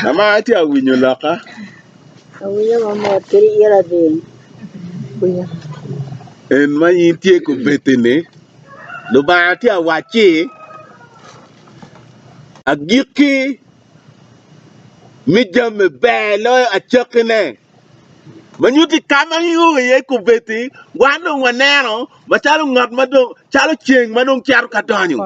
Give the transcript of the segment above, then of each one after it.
Lamar tye ka winyo lokka. Awinyo mamot kadi ira ding. Winyo. En ma in tye kobeddi-ni, Lubanga tye ka wacci, Agikki me jami ber loyo acakkine. Ma nyutti ka ma io iye kobeddi, wan dong waneno macalo ngat ma dong calo ceng ma dong cito ka donyo.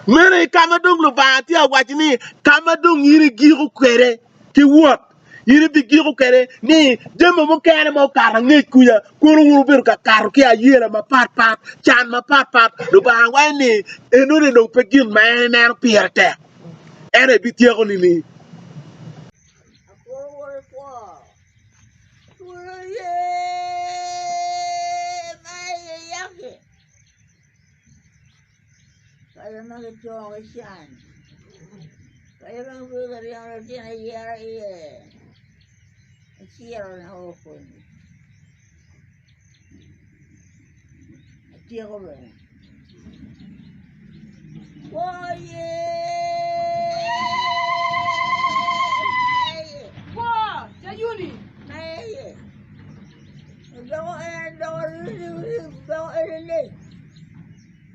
Meno i ka ma dong Lubanga tye ka waco ni ka ma dong in igiko kwede ki wot, in ibigiko kwede ni jami mukene ma okato angec kuca kono wun wubedo ka kato ki ayela mapatpat, can mapatpat. Lubanga waco ni enoni dong pe gin ma en eneno pire tek, ento ebityeko nini? Kare ma kitongo ki can, kare ma kibedo ka ryemo lutino ayera iye, aciro naka kunu, atyeko bene.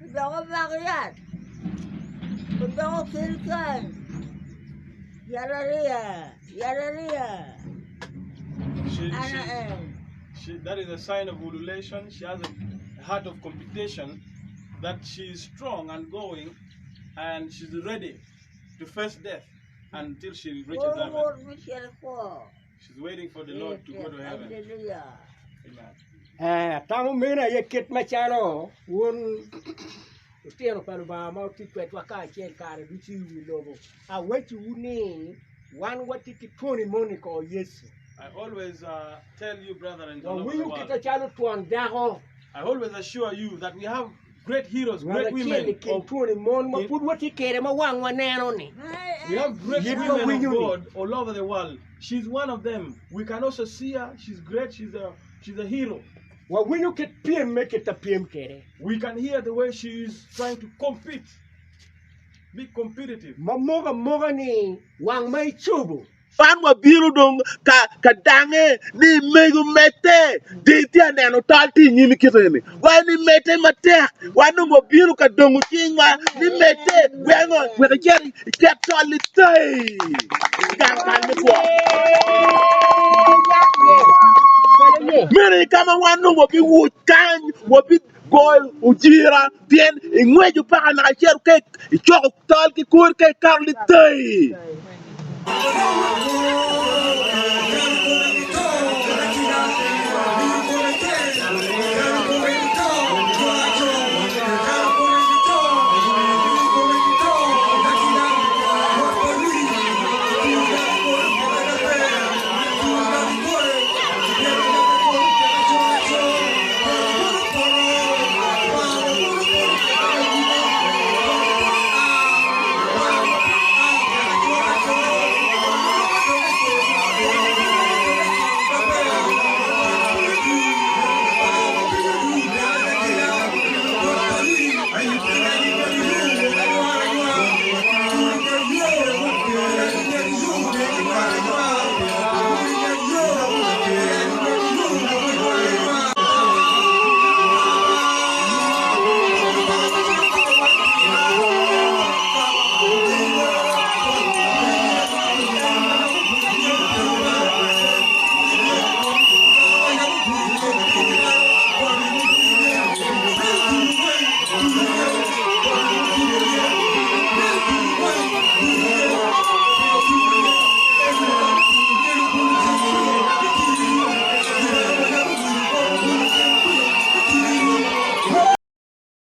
Odoko mak yat, odoko kin kany, yat ariya, yat ariya, She, ana she, en. she, that is a sign of ululation. She has a heart of competition that she is strong and going and she's ready to face death until she reaches Koro heaven. wot me cito kwo. She's waiting for the Lord to go to heaven. Hallelujah. Amen. Ee, atamo meno aye kit macalo wun litino pa Lubanga ma wutye kwedwa kacel kare ducu i wi lobo, awacciwu ni wan watye ki twoni moni i kor Yecu. I always uh, tell you, brethren, all over the Wawinyo world, kite calo twon dako. I always assure you that we have great heroes, Ngat great acel i women. kin Of, twoni mon ma in- pud watye kwede ma wangwa neno-ni. we have great Yit ma women of winyo-ni. God all over the world. She's one of them. We can also see her. She's great. She's a she's a hero. Wawinyo kit pyemme kit a pyem kwede. We can hear the way she is trying to compete, be competitive. Ma moko amoka ni wang ma icobo. Man wabino dong ka ka dange ni mego medde di itye ka neno tol tye i nyimi kit eni wa ni medde matek wan dong wabino ka dongo cingwa ni medde wek ngo wek icit iket tol i tai i gang kal me kwo. Meno aye ka ma wan dong wabiwuc kany wabigoyo ojira pien ingweco paka naka icito ka icoko tol ki kori ka ikato litai.